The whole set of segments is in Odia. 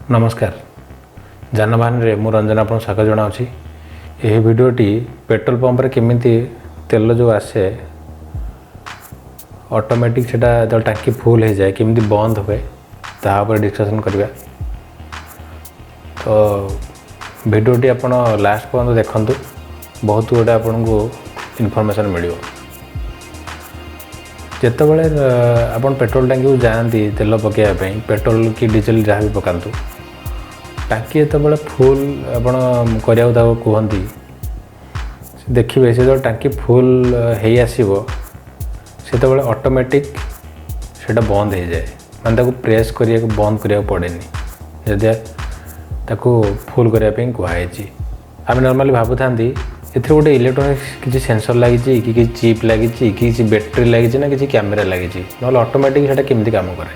ନମସ୍କାର, ଯାନବାହନରେ ମୁଁ ରଞ୍ଜନ ଆପଣଙ୍କୁ ସ୍ୱାଗତ ଜଣାଉଛି। ଏହି ଭିଡ଼ିଓଟି ପେଟ୍ରୋଲ ପମ୍ପରେ କେମିତି ତେଲ ଯେଉଁ ଆସେ, ଅଟୋମେଟିକ୍ ସେଇଟା ଯେତେବେଳେ ଟାଙ୍କି ଫୁଲ୍ ହେଇଯାଏ କେମିତି ବନ୍ଦ ହୁଏ, ତାହା ଉପରେ ଡିସ୍କସନ୍ କରିବା। ତ ଭିଡ଼ିଓଟି ଆପଣ ଲାଷ୍ଟ ପର୍ଯ୍ୟନ୍ତ ଦେଖନ୍ତୁ, ବହୁତ ଗୁଡ଼େ ଆପଣଙ୍କୁ ଇନଫର୍ମେସନ୍ ମିଳିବ। ଯେତେବେଳେ ଆପଣ ପେଟ୍ରୋଲ ଟାଙ୍କିକୁ ଯାଆନ୍ତି ତେଲ ପକାଇବା ପାଇଁ, ପେଟ୍ରୋଲ କି ଡିଜେଲ ଯାହା ବି ପକାନ୍ତୁ, ଟାଙ୍କି ଯେତେବେଳେ ଫୁଲ୍ ଆପଣ କରିବାକୁ ତାକୁ କୁହନ୍ତି, ଦେଖିବେ ସେ ଯେତେବେଳେ ଟାଙ୍କି ଫୁଲ୍ ହେଇ ଆସିବ, ସେତେବେଳେ ଅଟୋମେଟିକ୍ ସେଇଟା ବନ୍ଦ ହେଇଯାଏ। ମାନେ ତାକୁ ପ୍ରେସ୍ କରିବାକୁ, ବନ୍ଦ କରିବାକୁ ପଡ଼େନି ଯଦି ତାକୁ ଫୁଲ୍ କରିବା ପାଇଁ କୁହାହେଇଛି। ଆମେ ନର୍ମାଲି ଭାବୁଥାନ୍ତି ଏଥିରେ ଗୋଟେ ଇଲେକ୍ଟ୍ରୋନିକ୍ସ କିଛି ସେନ୍ସର ଲାଗିଛି କି କିଛି ଚିପ୍ ଲାଗିଛି କି କିଛି ବ୍ୟାଟେରୀ ଲାଗିଛି ନା କିଛି କ୍ୟାମେରା ଲାଗିଛି, ନହେଲେ ଅଟୋମେଟିକ୍ ସେଇଟା କେମିତି କାମ କରେ?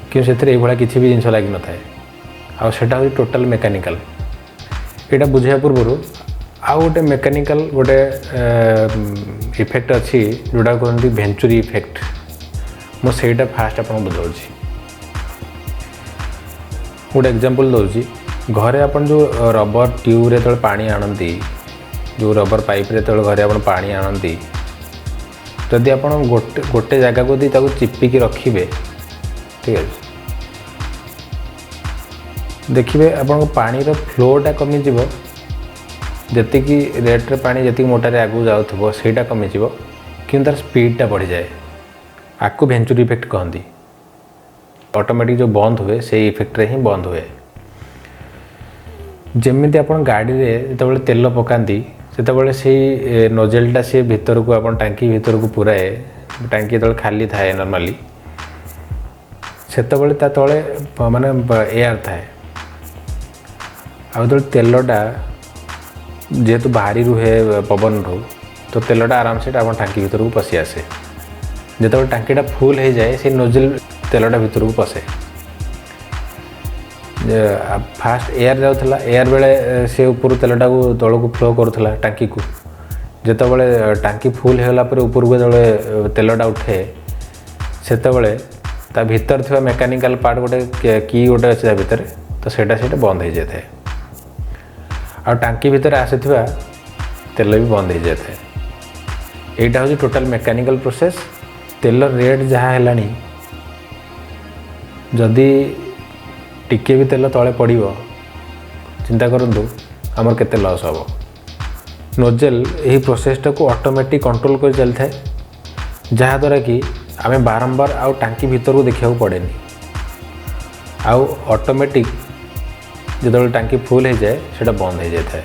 କିନ୍ତୁ ସେଥିରେ ଏଇଭଳିଆ କିଛି ବି ଜିନିଷ ଲାଗିନଥାଏ ଆଉ ସେଇଟା ହେଉଛି ଟୋଟାଲ୍ ମେକାନିକାଲ୍। ଏଇଟା ବୁଝିବା ପୂର୍ବରୁ ଆଉ ଗୋଟେ ମେକାନିକାଲ୍ ଗୋଟେ ଇଫେକ୍ଟ ଅଛି, ଯେଉଁଟା କୁହନ୍ତି ଭେଞ୍ଚୁରୀ ଇଫେକ୍ଟ। ମୁଁ ସେଇଟା ଫାଷ୍ଟ ଆପଣଙ୍କୁ ବୁଝାଉଛି। ଗୋଟେ ଏକ୍ଜାମ୍ପଲ୍ ଦେଉଛି। ଘରେ ଆପଣ ଯେଉଁ ରବର ଟ୍ୟୁବ୍ରେ ଯେତେବେଳେ ପାଣି ଆଣନ୍ତି, ଯେଉଁ ରବର ପାଇପ୍ରେ ଯେତେବେଳେ ଘରେ ଆପଣ ପାଣି ଆଣନ୍ତି, ଯଦି ଆପଣ ଗୋଟେ ଗୋଟେ ଜାଗାକୁ ଯଦି ତାକୁ ଚିପିକି ରଖିବେ, ଠିକ୍ ଅଛି, ଦେଖିବେ ଆପଣଙ୍କ ପାଣିର ଫ୍ଲୋଟା କମିଯିବ। ଯେତିକି ରେଟ୍ରେ ପାଣି, ଯେତିକି ମୋଟାରେ ଆଗକୁ ଯାଉଥିବ, ସେଇଟା କମିଯିବ, କିନ୍ତୁ ତାର ସ୍ପିଡ଼ଟା ବଢ଼ିଯାଏ। ଆକୁ ଭେଞ୍ଚୁରୀ ଇଫେକ୍ଟ କହନ୍ତି। ଅଟୋମେଟିକ୍ ଯେଉଁ ବନ୍ଦ ହୁଏ, ସେଇ ଇଫେକ୍ଟରେ ହିଁ ବନ୍ଦ ହୁଏ। ଯେମିତି ଆପଣ ଗାଡ଼ିରେ ଯେତେବେଳେ ତେଲ ପକାନ୍ତି, ସେତେବେଳେ ସେଇ ନୋଜେଲଟା ସିଏ ଭିତରକୁ, ଆପଣ ଟାଙ୍କି ଭିତରକୁ ପୁରାଏ। ଟାଙ୍କି ଯେତେବେଳେ ଖାଲି ଥାଏ ନର୍ମାଲି, ସେତେବେଳେ ତା ତଳେ ମାନେ ଏୟାର ଥାଏ। ଆଉ ଯେତେବେଳେ ତେଲଟା ଯେହେତୁ ଭାରି ରୁହେ ପବନଠୁ, ତ ତେଲଟା ଆରାମସେ ଆପଣ ଟାଙ୍କି ଭିତରକୁ ପଶି ଆସେ। ଯେତେବେଳେ ଟାଙ୍କିଟା ଫୁଲ୍ ହେଇଯାଏ, ସେଇ ନୋଜେଲ ତେଲଟା ଭିତରକୁ ପଶେ। ଫାଷ୍ଟ ଏୟାର ଯାଉଥିଲା, ଏୟାର ବେଳେ ସେ ଉପରୁ ତେଲଟାକୁ ତଳକୁ ଫ୍ଲୋ କରୁଥିଲା ଟାଙ୍କିକୁ। ଯେତେବେଳେ ଟାଙ୍କି ଫୁଲ୍ ହେଇଗଲା ପରେ ଉପରକୁ ଯେତେବେଳେ ତେଲଟା ଉଠେ, ସେତେବେଳେ ତା ଭିତରେ ଥିବା ମେକାନିକାଲ ପାର୍ଟ ଗୋଟେ କି ଗୋଟେ ଅଛି ତା ଭିତରେ, ତ ସେଇଟା ସେଇଟା ବନ୍ଦ ହେଇଯାଇଥାଏ ଆଉ ଟାଙ୍କି ଭିତରେ ଆସିଥିବା ତେଲ ବି ବନ୍ଦ ହେଇଯାଇଥାଏ। ଏଇଟା ହେଉଛି ଟୋଟାଲ୍ ମେକାନିକାଲ ପ୍ରୋସେସ୍। ତେଲ ରେଟ୍ ଯାହା ହେଲାଣି, ଯଦି ଟିକେ ବି ତେଲ ତଳେ ପଡ଼ିବ, ଚିନ୍ତା କରନ୍ତୁ ଆମର କେତେ ଲସ୍ ହେବ। ନୋଜେଲ୍ ଏହି ପ୍ରୋସେସଟାକୁ ଅଟୋମେଟିକ୍ କଣ୍ଟ୍ରୋଲ୍ କରି ଚାଲିଥାଏ, ଯାହାଦ୍ୱାରା କି ଆମେ ବାରମ୍ବାର ଆଉ ଟାଙ୍କି ଭିତରକୁ ଦେଖିବାକୁ ପଡ଼େନି ଆଉ ଅଟୋମେଟିକ୍ ଯେତେବେଳେ ଟାଙ୍କି ଫୁଲ୍ ହେଇଯାଏ, ସେଇଟା ବନ୍ଦ ହେଇଯାଇଥାଏ।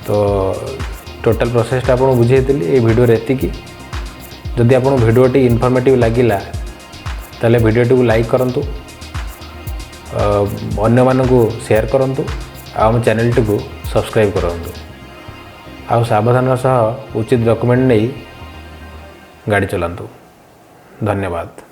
ତ ଟୋଟାଲ୍ ପ୍ରୋସେସଟା ଆପଣଙ୍କୁ ବୁଝେଇଦେଲି। ଏଇ ଭିଡ଼ିଓରେ ଏତିକି। ଯଦି ଆପଣଙ୍କୁ ଭିଡ଼ିଓଟି ଇନଫର୍ମେଟିଭ୍ ଲାଗିଲା, ତାହେଲେ ଭିଡ଼ିଓଟିକୁ ଲାଇକ୍ କରନ୍ତୁ, ଅନ୍ୟମାନଙ୍କୁ ସେୟାର କରନ୍ତୁ ଆଉ ଆମ ଚ୍ୟାନେଲଟିକୁ ସବସ୍କ୍ରାଇବ୍ କରନ୍ତୁ। ଆଉ ସାବଧାନର ସହ ଉଚିତ ଡକୁମେଣ୍ଟ ନେଇ ଗାଡ଼ି ଚଲାନ୍ତୁ। ଧନ୍ୟବାଦ।